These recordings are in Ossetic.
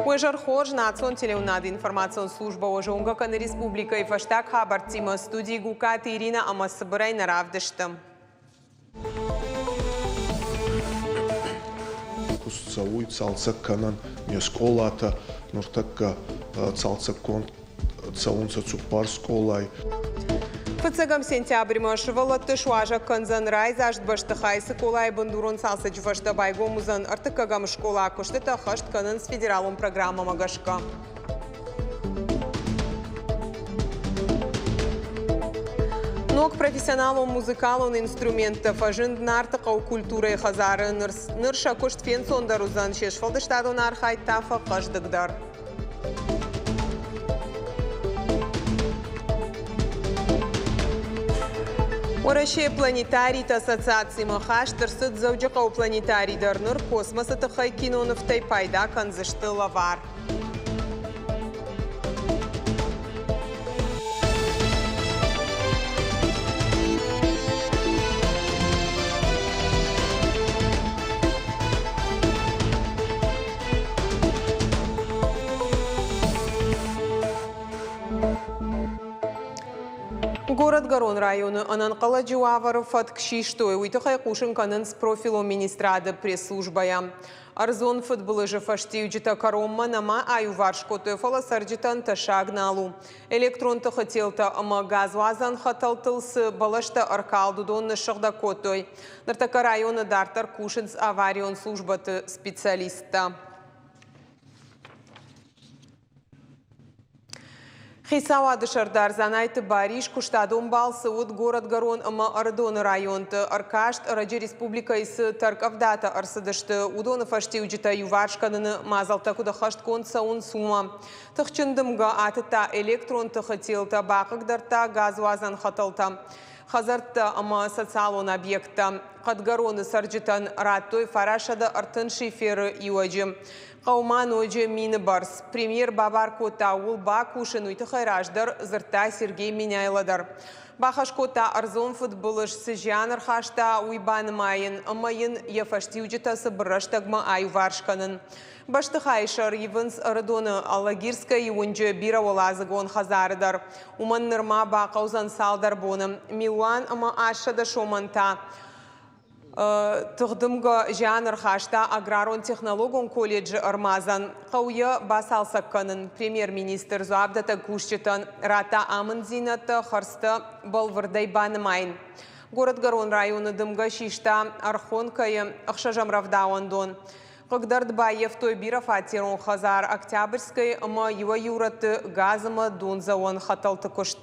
Уе зӕр хорз, национ телеуынады информацион службӕ уӕ зонгӕ кӕны республикӕйы фӕстаг хабӕрттимӕ. Студийы Гукаты Иринӕ ӕмӕ цыбырӕй нӕ равдысты. Куыст цӕуй цалцӕг кӕнӕн не скъолатӕ, нуртӕккӕ цалцӕггонд цӕунцӕ цуппар скъолай. Фыццӕгӕм сентябрьмӕ сывӕллӕтты суазӕг кӕндзӕн райдзаст бӕстыхай. Цыколайы бындурон цалцӕджы фӕстӕ байгом уыдзӕн ӕртыккӕгӕм скъола. Куыстытӕ ӕххӕст кӕнынц федералон программӕмӕ гӕсгӕ. Ног профессионалон музыкалон инструменттӕ фӕзынд Нарты хъӕуы культурӕйы хӕдзары. Ныр сӕ куыст фенцондӕр уыдзӕн, се сфӕлдыстадон архайд та фӕхъӕздыгдӕр. Уӕрӕсейы планетариты ассоциацимӕ хаст ӕрцыд Дзӕуджыхъӕуы планетарий дӕр. Ныр космосы тыххӕй кинонывтӕй пайда кӕндзысты лӕвар. Горӕтгӕрон районы ӕнӕнхъӕлӕджы уавӕры фӕтк систой. Уый тыххӕй хъусын кӕнынц профилон министрады пресс-службӕйӕ. Ӕрдзон фыдбылызы фӕстиуджытӕ кӕронмӕ нӕма аиуварс кодтой, фӕлӕ цӕрджытӕн тӕссаг нал у. Электрон тыхы телтӕ ӕмӕ газуадзӕн хӕтӕлтыл цы бӕлӕстӕ ӕркалд, уыдон ныссыгъдӕг кодтой. Ныртӕккӕ районы дарддӕр кусынц аварион службӕты специалисттӕ. Хицауады сӕрдар Дзанайты Барис куыстадон балцы уыд Горӕтгӕрон ӕмӕ Ӕрыдоны районты. Ӕркаст, ӕрӕджы республикӕйы цы тӕркъӕвдатӕ ӕрцыдысты, уыдоны фӕстиуджытӕ иуварс кӕныны мадзӕлттӕ куыд ӕххӕстгонд цӕуынц, уымӕ. Тыхджын дымгӕ атыдта электрон тыхы телтӕ, бахъыгдардта газуадзӕн хӕтӕлтӕ, хӕдзӕрттӕ ӕмӕ социалон объекттӕ. Хъӕдгӕроны цӕрджытӕн радтой 930 шиферы иуӕджы. Хъӕумӕ ноджы мины бӕрц. Премьер бабар кодта ууыл бакусын, уый тыххӕй раздӕр дзырдта Сергей Меняйло дӕр. Бахӕс кодта ӕрдзон фыдбылыз цы зиан ӕрхаста, уый банымайын ӕмӕ йын йӕ фӕстиуджытӕ цыбыр рӕстӕгмӕ аиуварс кӕнын. Бӕстыхайы сӕр ивынц Ӕрыдоны Алагирскӕйы уынджы бирӕуӕладзыгон хӕдзары дӕр. Уымӕн нырма бахъӕудзӕн цалдӕр боны. Милуан ӕмӕ 800 сомӕн та Тыхдымгӕ зиан ӕрхаста аграрон-технологон колледжы ӕрмадзӕн. Хъӕуы йӕ бацалцӕг кӕнын. Премьер-министр дзуапдӕттӕг кусджытӕн радта амынддзинӕдтӕ, хӕрдзтӕ бӕлвырдӕй банымайын. Горӕтгӕрон районы дымгӕ систа Ӕрхонкӕйы ӕхсӕзӕм рӕвдауӕндон. Хъыгдард баййӕфтой бирӕфатерон хӕдзар Октябрьскӕйы ӕмӕ иуӕй-иу рӕтты газ ӕмӕ дондзӕуӕн хӕтӕлты куыст.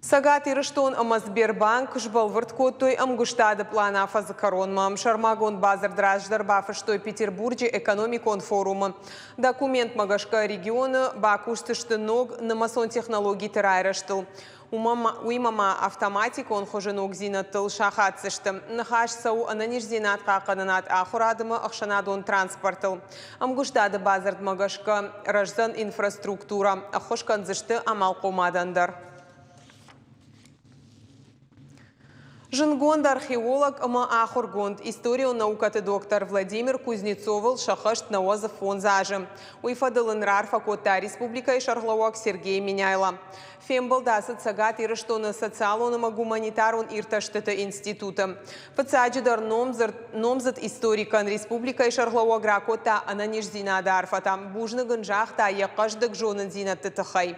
Цӕгат Ирыстон ӕмӕ Сбербанк сбӕлвырд кодтой ӕмгуыстады пълан афӕдзы кӕронмӕ. Сӕрмагонд бадзырд раздӕр бафыстой Петербурджы экономикон форумы. Документмӕ гӕсгӕ регионы бакусдзысты ног нымӕцон технологиты райрӕзтыл. Уыимӕ ма автоматикон хуызы ногдзинӕдтыл сахаддзысты. Ныхас цӕуы ӕнӕниздзинад хъахъхъӕнынад, ахуырад ӕмӕ ӕхсӕнадон транспортыл. Ӕмгуыстады бадзырдмӕ гӕсгӕ рӕздзӕн инфраструктурӕ, ӕххуыс кӕндзысты амалхъомадӕн дӕр. Зындгонд археолог ӕмӕ ахуыргонд, историон наукӕты доктор Владимир Кузнецовыл сӕххӕст 95 азы. Уый фӕдыл ын раарфӕ кодта республикӕйы сӕргълӕууӕг Сергей Меняйло. Фембӕлд ацыд Цӕгат Ирыстоны социалон ӕмӕ гуманитарон иртӕстыты институты. Фыццаджыдӕр номдзыд историкӕн республикӕйы сӕргълӕууӕг ракодта ӕнӕниздзинады арфӕтӕ. Бузныг ын загъта йӕ хъӕздыг зонындзинӕдты тыххӕй.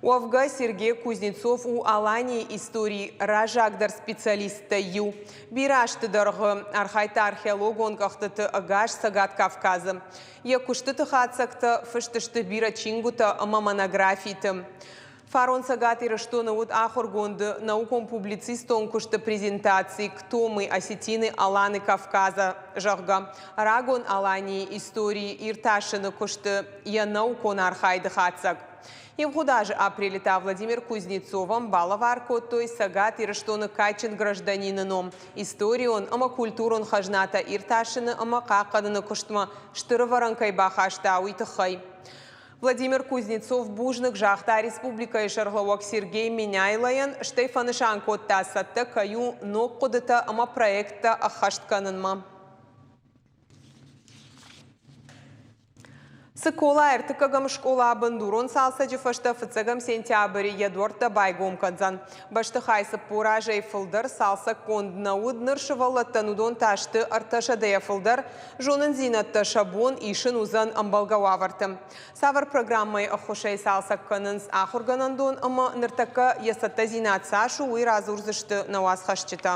Уӕвгӕ, Сергей Кузнецов у Аланийы историйы раззагдӕр специалисттӕй иу. Бирӕ азты дӕргъы архайдта археологон къӕхтыты ӕгас Цӕгат Кавказы. Йӕ куыстыты хатдзӕгтӕ фыст сты бирӕ чингуытӕ ӕмӕ монографиты. Фарон Цӕгат Ирыстоны уыд ахуыргонды наукон-публицистон куысты презентаци «Кто мы, осетины, Аланы Кавказа», зӕгъгӕ, рагон Аланийы историйы иртасыны куысты йӕ наукон архайды хатдзӕг. Ивгъуыд азы апрелы та Владимир Кузнецовӕн балӕвар кодтой Цӕгат Ирыстоны кадджын гражданины ном историон ӕмӕ культурон хӕзнатӕ иртасыны ӕмӕ хъахъхъӕныны куыстмӕ стыр ӕвӕрӕн кӕй бахаста, уый тыххӕй. Владимир Кузнецов бузныг загъта республикӕйы сӕргълӕууӕг Сергей Меняйлойӕн, стӕй фӕнысан кодта, цӕттӕ кӕй у ног хъуыдытӕ ӕмӕ проекттӕ ӕххӕст кӕнынмӕ. Цыкола ӕртыккӕгӕм скъола бындурон цалцӕджы фӕстӕ фыццӕгӕм сентябры йӕ дуӕрттӕ байгом кӕндзӕн. Бӕстыхай 40 азӕй фылдӕр цалцӕггонд нӕ уыд, ныр сывӕллӕттӕн уыдон та сты ӕртӕсӕдӕйӕ фылдӕр. Зонындзинӕдтӕ сӕ бон исын уыдзӕн ӕмбӕлгӕ уавӕрты. Цавӕр программӕйы ӕххуысӕй цалцӕг кӕнынц ахуыргӕнӕндон ӕмӕ ныртӕккӕ йӕ цӕттӕдзинад цас у, уый радзурдзысты нӕ уацхӕсджытӕ.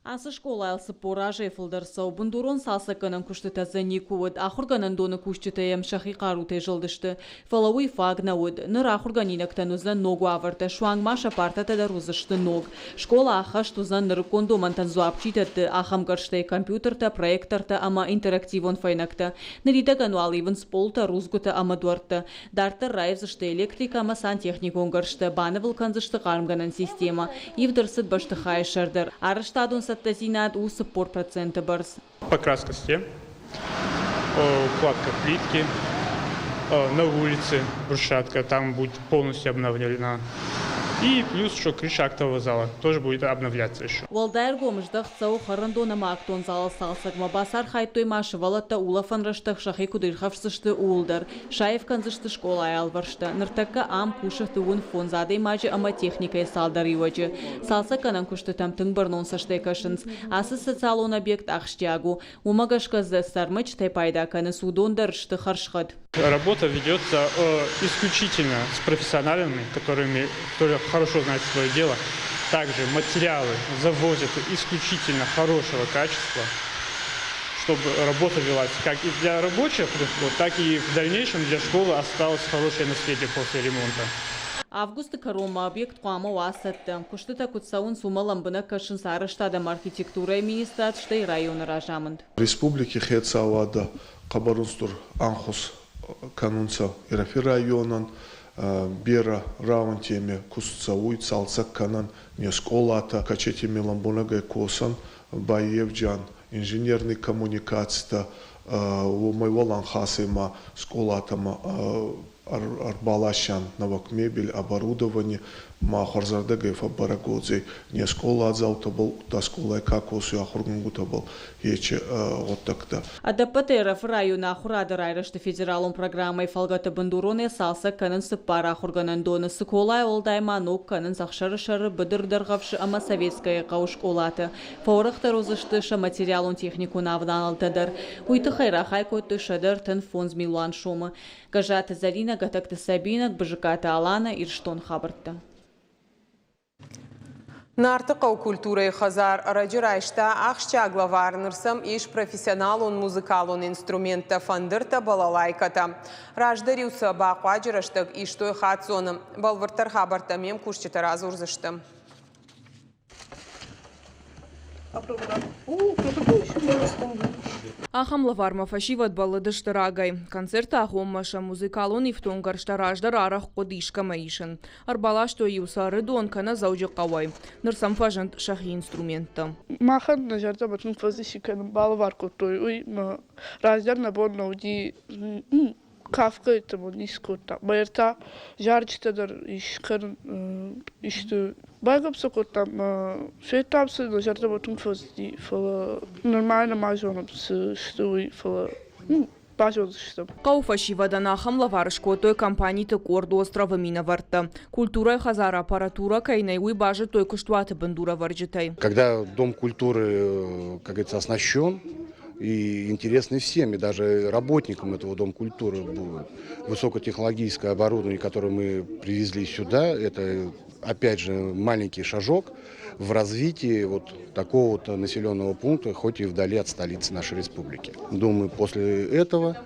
Ацы скъолайыл 40 азӕй фылдӕр цӕуы бындурон цалцӕггӕнӕн куыстытӕ дзы никуы уыд. Ахуыргӕнӕндоны кусджытӕ йӕм сӕхи хъарутӕй зылдысты. Фӕлӕ уый фаг нӕ уыд. Ныр ахуыргӕнинӕгтӕн уыдзӕн ног уавӕртӕ, суанг ма сӕ партӕтӕ дӕр уыдзысты ног. Скъола ӕххӕст уыдзӕн нырыккон домӕнтӕн дзуапп чи дӕтты, ахӕм гӕрзтӕй компьютертӕ, проектортӕ ӕмӕ интерактивон фӕйнӕгтӕ. Ныридӕгӕн уал ивынц пъолтӕ, рудзгуытӕ ӕмӕ дуӕрттӕ. Дарддӕр раивдзысты электрикӕ ӕмӕ сантехникон гӕрзтӕ, банывыл кӕндзысты хъармгӕнӕн системӕ. Ивд ӕрцыд бӕстыхайы сӕр дӕр. Арӕзтадон цӕттӕдзинад у 40% бӕрц. Покраска стен, укладка плитки, на улице брусчатка там будет полностью обновлена. И плюс еще крыша актового зала тоже будет обновляться еще. Уӕлдай ӕргом здӕхт цӕуы хӕрӕндон ӕмӕ актон залы цалцӕгмӕ. Бацархайдтой ма сывӕллӕттӕ улӕфӕн рӕстӕг сӕхи куыд ирхӕфсдзысты, ууыл дӕр. Саив кӕндзысты скъолайы алвӕрстӕ. Ныртӕккӕ ам кусы дыууын фондз адӕймаджы ӕмӕ техникӕйы цалдӕр иуӕджы. Цалцӕггӕнӕн куыстытӕм тынг бӕрнон цӕстӕй кӕсынц. Ацы социалон объект ахсджиаг у. Уымӕ гӕсгӕ дзы цы ӕрмӕджытӕй пайда кӕнынц, уыдон дӕр сты хӕрзхъӕд. Работа ведется исключительно с профессионалами, которые хорошо знают свое дело. Также материалы завозят исключительно хорошего качества, чтобы работа велась как и для рабочих, так и в дальнейшем для школы осталось хорошее наследие после ремонта. Августы кӕронмӕ объект хъуамӕ уа цӕттӕ. Куыстытӕ куыд цӕуынц, уымӕ лӕмбынӕг кӕсынц арӕзтад ӕмӕ архитектурӕйы министрад, стӕй районы разамынд. Республики хецауадӕ хъӕбӕр устур ӕнхус кӕнунцӕ Ирӕфи районӕн, берӕ рауӕнтеми куст цӕуй, цалцӕг кӕнӕн не скъолатӕ, качетими лӕмбунӕгӕй косӕн, баййевджан инженерный коммуникацитӕ, уомӕй уӕлӕнхасӕй ма скъолатӕмӕ ӕрбаласӕн нӕуӕг мебель, оборудование ма хуӕрзӕрдӕгӕй фӕббӕрӕг уодзӕй не скъоладзаутӕбӕл, удта скъолай ка косуй ахургӕнгутӕбӕл ечи гъуддӕгтӕ. Ӕдӕппӕтӕй Ӕрӕфы районы ахуырады райрӕзты федералон программӕйы фӕлгӕты бындуронӕй цалцӕг кӕнынц цыппар ахуыргӕнӕндоны. Цыколайы уӕлдай ма ног кӕнынц Ӕхсӕрысӕры, Быдыр Дӕргъӕвсы ӕмӕ Советскӕйы хъӕуы скъолаты. Фӕуӕрӕхдӕр уыдзысты сӕ материалон-техникон авналӕнтӕ дӕр. Уый тыххӕй рахай кодтой 135 милуан сомы. Гӕззаты Зӕринӕ, Гӕтӕгты Сабинӕ, Бызыкаты Аланӕ, Ирыстон хабӕрттӕ. Нарты хъӕу культурӕйы хӕдзар ӕрӕджы райста ахсджиаг лӕвар. Ныр сӕм ис профессионалон музыкалон инструменттӕ, фӕндыртӕ, балалайкӕтӕ. Раздӕр-иу сӕ бахъуаджы рӕстӕг истой хаццоны. Бӕлвырддӕр хабӕрттӕ ме мкусджытӕ радзурдзысты. Ахӕм лӕвармӕ фӕсивӕд бӕллыдысты рагӕй. Концерты агъоммӕ сӕ музыкалон ифтонггӕрзтӕ раздӕр арӕх хъуыд искӕмӕ исын. Ӕрбаластой-иу сӕ Ӕрыдон кӕнӕ Дзӕуджыхъӕуӕй. Ныр сӕм фӕзынд сӕхи инструменттӕ. Махӕн нӕ зӕрдӕмӕ тынг фӕзыси кӕнын балӕвар кодтой, уый раздӕр нӕ бон нӕ уыди кафгӕ йеддӕмӕ ницы кодта. Мӕ та зарджытӕ дӕр искӕнын исты байгом сӕ кодтам, федтам сын, нӕ зӕрдӕмӕ тынг фӕцыди, фӕлӕ нырма нӕма зонӕм, цы сты, уый, фӕлӕ базондзыстӕм. Хъӕуы фӕсивӕдӕн ахӕм лӕвар скодтой компаниты къорд «Остров-ы» минӕвӕрттӕ. Культурӕйы хӕдзары аппаратурӕ кӕй нӕй, уый базыдтой куыстуаты бындурӕвӕрджытӕй. Когда Дом культуры, как говорится, оснащен, и интересны всем, и даже работникам этого Дома культуры будет. Высокотехнологическое оборудование, которое мы привезли сюда, это, опять же, маленький шажок в развитии вот такого вот населенного пункта, хоть и вдали от столицы нашей республики. Думаю, после этого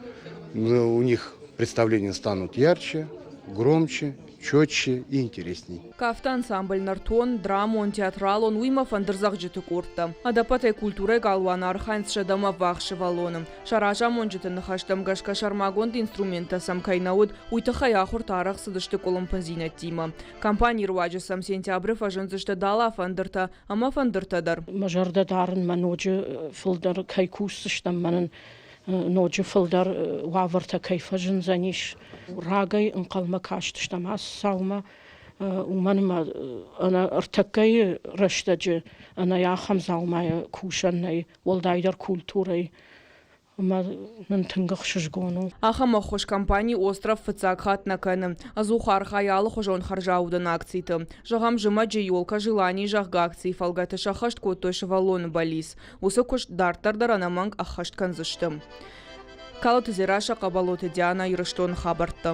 у них представления станут ярче, громче, четче и интересней. Кафты ансамбль «Нӕртон», драмон, театралон, уыимӕ фӕндырдзӕгъдджыты къордтӕ. Ӕдӕппӕтӕй культурӕйы галуаны архайынц сӕдӕмӕ ӕввахс сывӕллоны. Сӕ разамонджыты ныхӕстӕм гӕсгӕ сӕрмагонд инструменттӕ сӕм кӕй нӕ уыд, уый тыххӕй ахуыртӕ арӕх цыдысты къуылымпындзинӕдтимӕ. Компанийы руаджы сӕм сентябры фӕзындзысты дала фӕндыртӕ ӕмӕ фӕндыртӕ дӕр. Мӕ зӕрдӕ дарын, мӕ ноджы фылдӕр кӕй кусдзыстӕм, мӕнӕн ноджы фылдӕр уавӕртӕ кӕй фӕзындзӕнис. Рагӕй ӕнхъӕлмӕ кастыстӕм ацы цаумӕ, уымӕн ӕмӕ ӕнӕ ӕртӕккӕйы рӕстӕджы ӕнӕ ахӕм дзаумайӕ кусӕн нӕй, уӕлдайдӕр культурӕйы. Ӕмӕ нын тынг ӕхсызгон у. Ахӕм ӕххуыс компани «Остров» фыццаг хатт нӕ кӕны. Ӕдзух архайы алыхуызон хӕрзаудӕн акциты. Зӕгъӕм, зымӕджы «Елка желаний» зӕгъгӕ акцийы фӕлгӕты сӕххӕст кодтой сывӕллоны бӕллиц. Уыцы куыст дарддӕр дӕр ӕнӕмӕнг ӕххӕст кӕндзысты. Калоты Дзерассӕ, Хъӕбӕлоты Дианӕ, Ирыстоны хабӕрттӕ.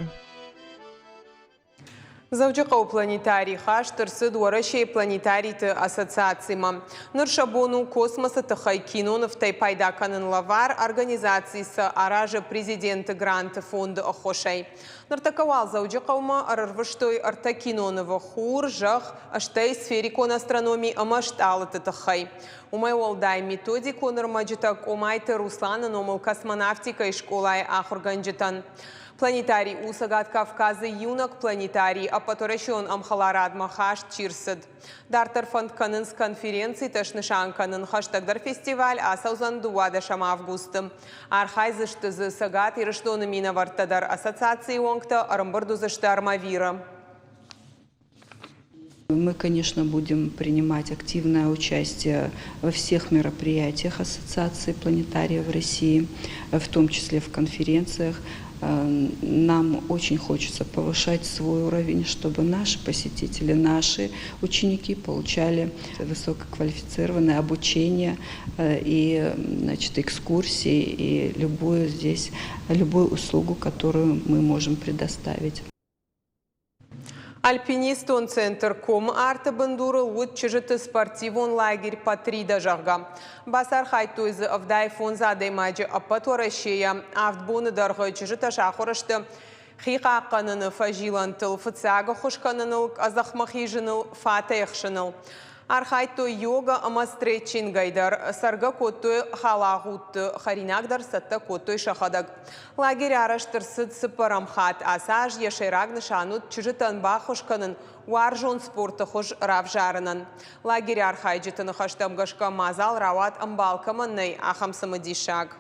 Дзӕуджыхъӕуы планетарий хаст ӕрцыд Уӕрӕсейы планетариты ассоциацимӕ. Ныр сӕ бон у космосы тыххӕй кинонывтӕй пайда кӕнын лӕвар, организаци сӕ аразы президенты гранты фонды ӕххуысӕй. Ныртӕккӕ уал Дзӕуджыхъӕумӕ ӕрӕрвыстой ӕртӕ кинонывы Хур, Зӕхх, стӕй сферикон астрономи ӕмӕ стъалыты тыххӕй. Уымӕй уӕлдай методикон ӕрмӕджытӕ Къомайты Русланы номыл космонавтикӕйы скъолайы ахуыргӕнджытӕн. Планетарий у Цӕгат Кавказы иунӕг планетарий, ӕппӕтуӕрӕсеон ӕмхӕларадмӕ хаст чи рцыд. Дарддӕр фӕнд кӕнынц конференцитӕ снысан кӕнын. Хӕстӕгдӕр фестиваль ацӕудзӕн 12 августы. Архайдзысты дзы Цӕгат Ирыстоны минӕвӕрттӕ дӕр. Ассоциацийы уӕнгтӕ ӕрӕмбырд уыдзысты Армавиры. Мы, конечно, будем принимать активное участие во всех мероприятиях Ассоциации планетариев России, в том числе в конференциях. Нам очень хочется повышать свой уровень, чтобы наши посетители, наши ученики получали высококвалифицированное обучение и, значит, экскурсии и любую здесь, любую услугу, которую мы можем предоставить. Альпинистон центр Комы арты бындурыл уыд чызджыты спортивон лагерь Патрида, зӕгъгӕ. Бацархайдтой дзы 75 адӕймаджы ӕппӕт Уӕрӕсейӕ. Авд боны дӕргъы чызджытӕ сахуыр сты хи хъахъхъӕныны фӕзилӕнтыл, фыццаг ӕххуыс кӕныныл, къӕдзӕхмӕ хизыныл, фатӕй ӕхсыныл. Архайдтой йога ӕмӕ стретчингӕй дӕр, цӕргӕ кодтой халагъудты, хӕринаг дӕр цӕттӕ кодтой сӕхӕдӕг. Лагерь арӕзт ӕрцыд цыппӕрӕм хатт. Ацы аз йӕ сӕйраг нысан уыд чызджытӕн баххуыс кӕнын уарзон спорты хуыз равзарынӕн. Лагеры архайджыты ныхӕстӕм гӕсгӕ мадзал рауад ӕмбал кӕмӕн нӕй, ахӕм цымыдисаг.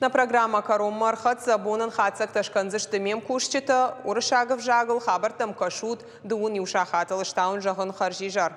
Нӕ программӕ кӕронмӕ ӕрхӕццӕ. Бонӕн хатдзӕгтӕ скӕндзысты ме мкусджытӕ. Уырыссаг ӕвзагыл хабӕрттӕм кӕсут 11 сахатыл. Стауын зӕгъын хӕрзизӕр.